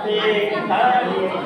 Tij thawj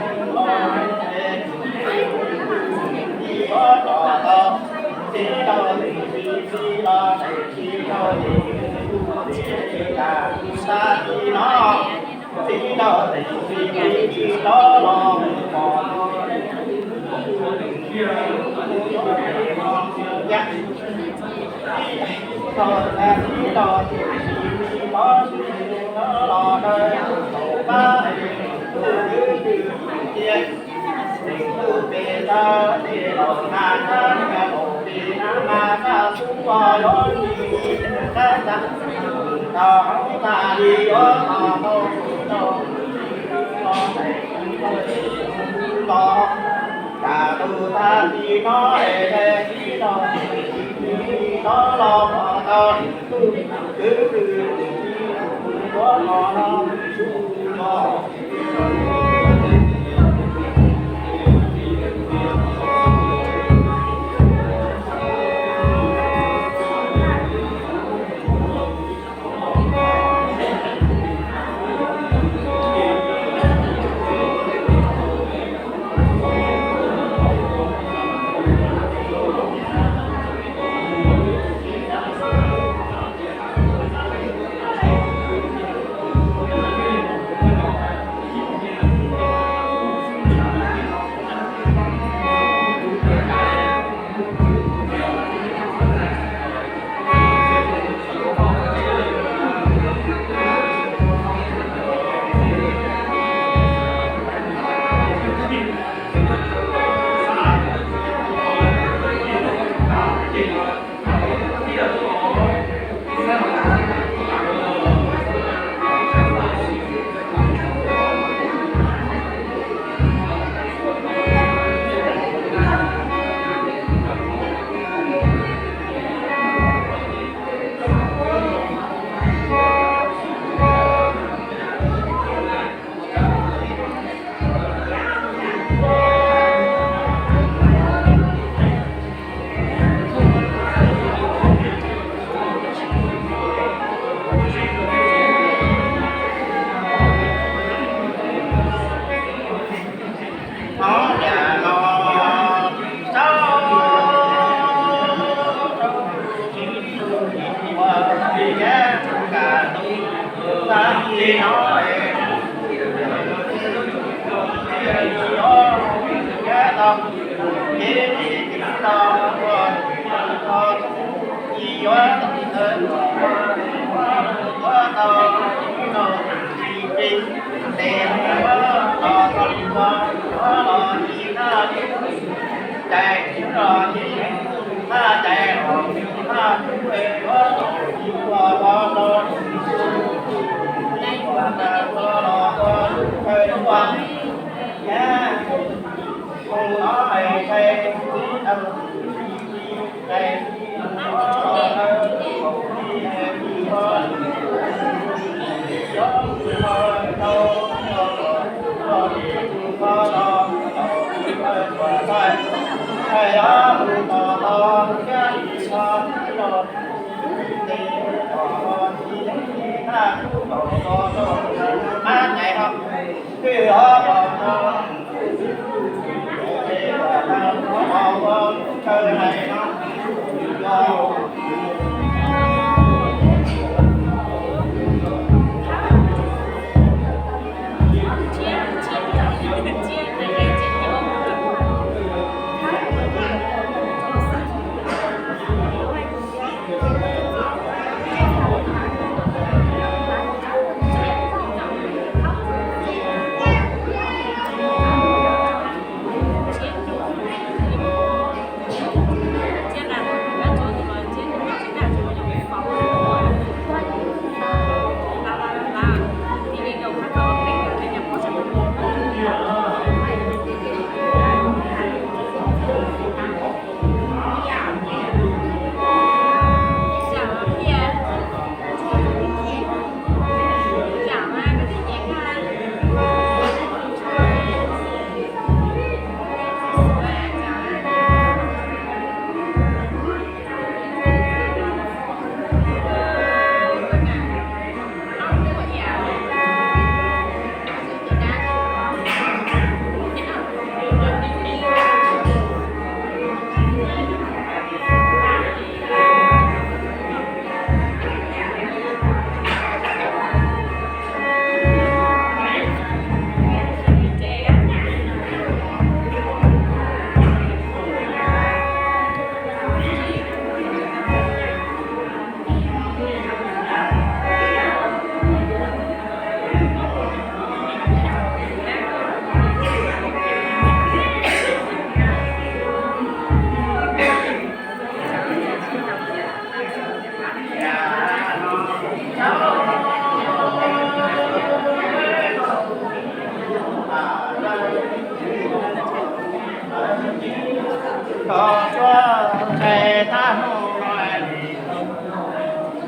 Koj suav ntshai thab hnub no li,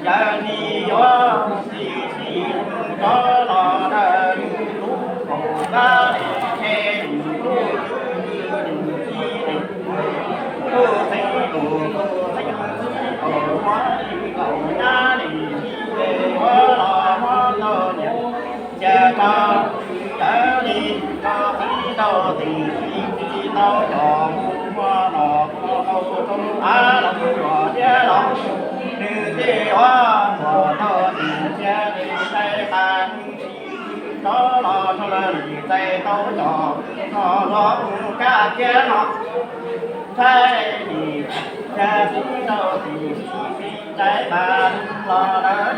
yawg nis yuav txi txi rov los dawm lub kaum kab li qhe lub twb li li li lub txi lus txi kaum muab li kaum nyab li li yuav los muab tau nyiam. Cia rau tawv li rau txiv rau txiv txiv tau cov mus muag los muag tau rau av los mus los thiab los. Nws thiaj ua muag tau nws cia li txais qas nws tsis rov los rau lawv li txais tau cov no los mus kab thiab no. Ntshai nim cia txiv rau txiv txiv txais qas los lawv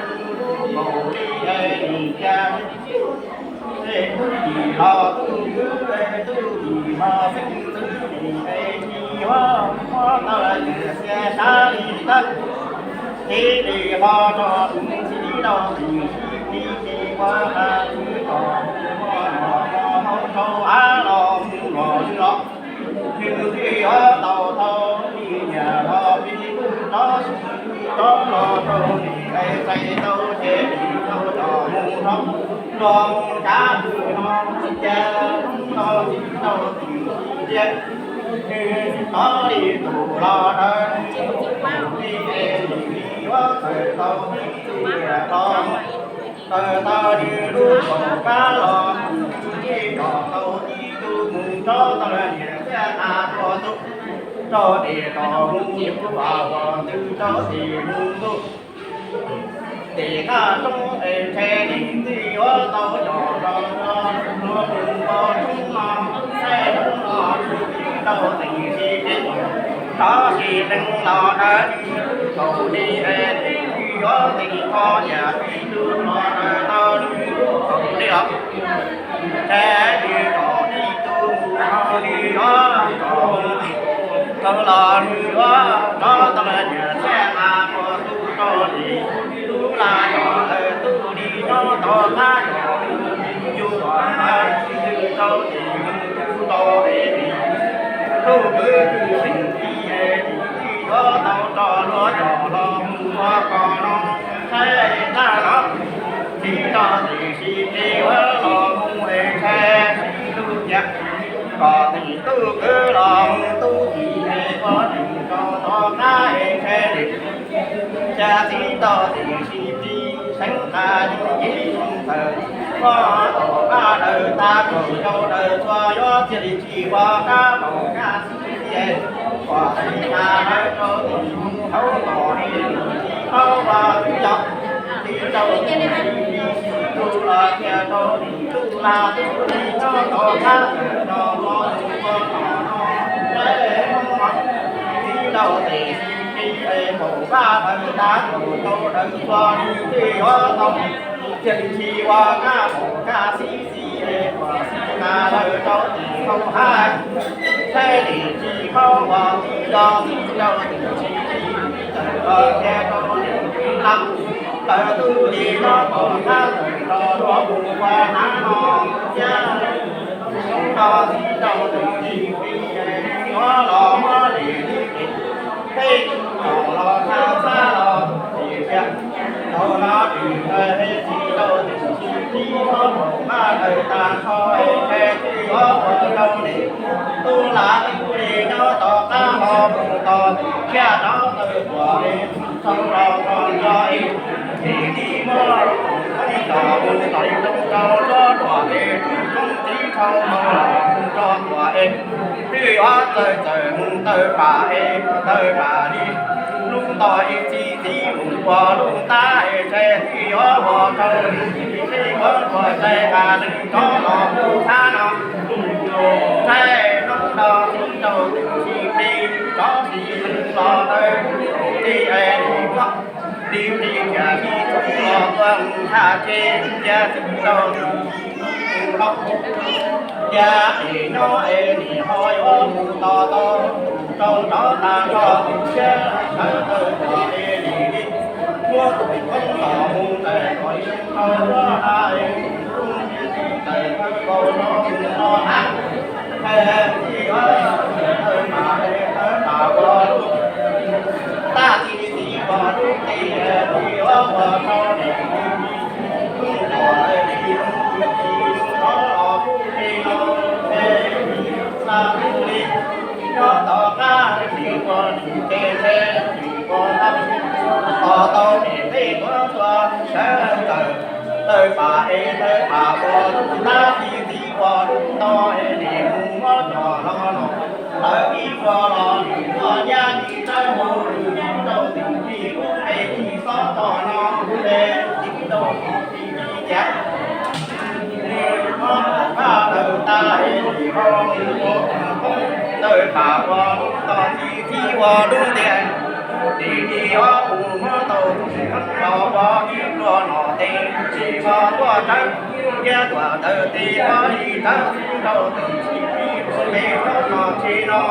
nkaus li es nim cia tub tim los tub kwv es tub tim los xeeb ntxwv nim es tsis yuav muab tau lawv cia sab li tawb. Txiv li qhov rau txiv rau txiv txiv txiv txiv ua qas txiv rau muag los muag hauv rau av los mus los los. Nws thiaj yuav tau tau li nyiam los li kuj rov rov los rau li es txais tau ces li tau cov mus rau los mus kav tus no tsis cia hnub no tsis tau txim tsis cia. Nws tsis tau li tus los dawb li es li yuav txais tau li los txais tau nws lub kaum kab los mus tsis tau tib tug mus rov tau li niam thiab txiv tuaj tus rau tim rau mus yus vam ua ntws rau tim mus ntuj. Tim qab roob es ntshe nim twb yuav tau cov los los los mus ua roob no, saib roob no tsis tau txim tsis txiv, rov tsis lees los dawb kaum li es twb yuav txim kho yam tib tug los dawb tau li lub kaum li os. Ntshe nws kom tib tug mus no nws yuav kom tau los nws yuav rov tau los niam thiab txiv tuaj tus rau tim lub laj los lawv tub li nyob tau qab los yus kom tau txim rau tim mus rau es tim lub kwv tij xeem txiv es tim tij yuav tau rau luag cov los mus ua kom no saib tag los txiv rau txiv txiv txiv ua los mus es ntshe txiv lub tias kom tim tub kwv los mus tub txiv es ua tim rau tom qab es ntshe tim cia txiv rau txiv txiv txiv xeev qas yeej cev txawm muab tom qab daws tag kaum rau daws txhua yuav txia li tsis ua kab kaum kab txiv txiv es kom txiv qas daws rau tim mus hauv los es txiv qhov ua txiv yog txiv rau txiv txiv txiv tub los txia rau tim tub laj tub li nyob tom qab daws rau los mus ua tom no saib txiv rau txiv txiv txiv es kaum kab daws tag kaum rau daws txhua li txiv yuav tau txia li tsis ua kab kaum kab txiv txiv es kom txiv qas daws rau tim hauv hav saib tim tsis qhov ua txiv yog txiv rau tim tsis txiv txawm los txia rau tim tub laj lawv tub li nyob tom qab daws rau los mus ua hnav no thiab rau txiv rau tim tsis txiv es yuav los muab li li li Peb tub nyuam los thaj xab los tsis tiag, tau no tsis txawj tsis tau tsis tsis tsis txhob mus maj daws tag nrho es ntshe tsis yuav ua rau li. Tub lam tub li nyob tom qab ho mus tos txiv thiaj rov tawm tuam es txhob los txog nrho es txiv txiv muab los mus tom mus tom li rau rau tsuab ruam es txiv txiv txhob mus los mus rau tuam es twb yuav txawm txawm mus tawm pam es tawm pam li lub nto es txiv txiv mus ua lub ntab es ntshe twb yuav ua rau li txiv txiv ua rau txais qas lees rov los mus txhab no. Txhais hnub no txiv rau txiv txiv plig rov txiv lees los ntawd Li es nim muab li li cas li tub los tuaj mus thaj tseg, cas tsis tau tus los, cas es nyob es nim ho yuav mus tos tau tus rau rov tag nrho tus siab sawv daws kom es nim li muab tus koob los mus ntawm kom yeej tau ua ha es tus tub ntawm kaus no mus no ha. Tsis ua tawg pam es tawg pam ua lub, tag txi txiv ua lub txi, tsis ua ua rau nim mus, hnub no es nim mus tsis mus rov los kuj tsis los es nim xa lub li nyob tom qab nim ua nim ces ntshe nim ua tos tau nim peb tuav tuaj sawv daws. Tawg pam es tawg pam ua lub, tag txi txiv ua lub no es nim mus muab cov no los, tawv ib vuag los nim muaj nyab nim tawb mus rau tus txij lub es tsis xob tog no lub es tsis rau tus txij li cas. Nws muab tus phaj tawg tag es nim ho mus ua tus koob tawg pam ua lub, tog txi txiv ua lub tiag. Nim nim ho mus muab tau tus koob los ua ib pluag no tes tsis ho tuaj tawb, thiab tuam tawg tes ho li tawb rau tus txij li lub es thaum no tsis no.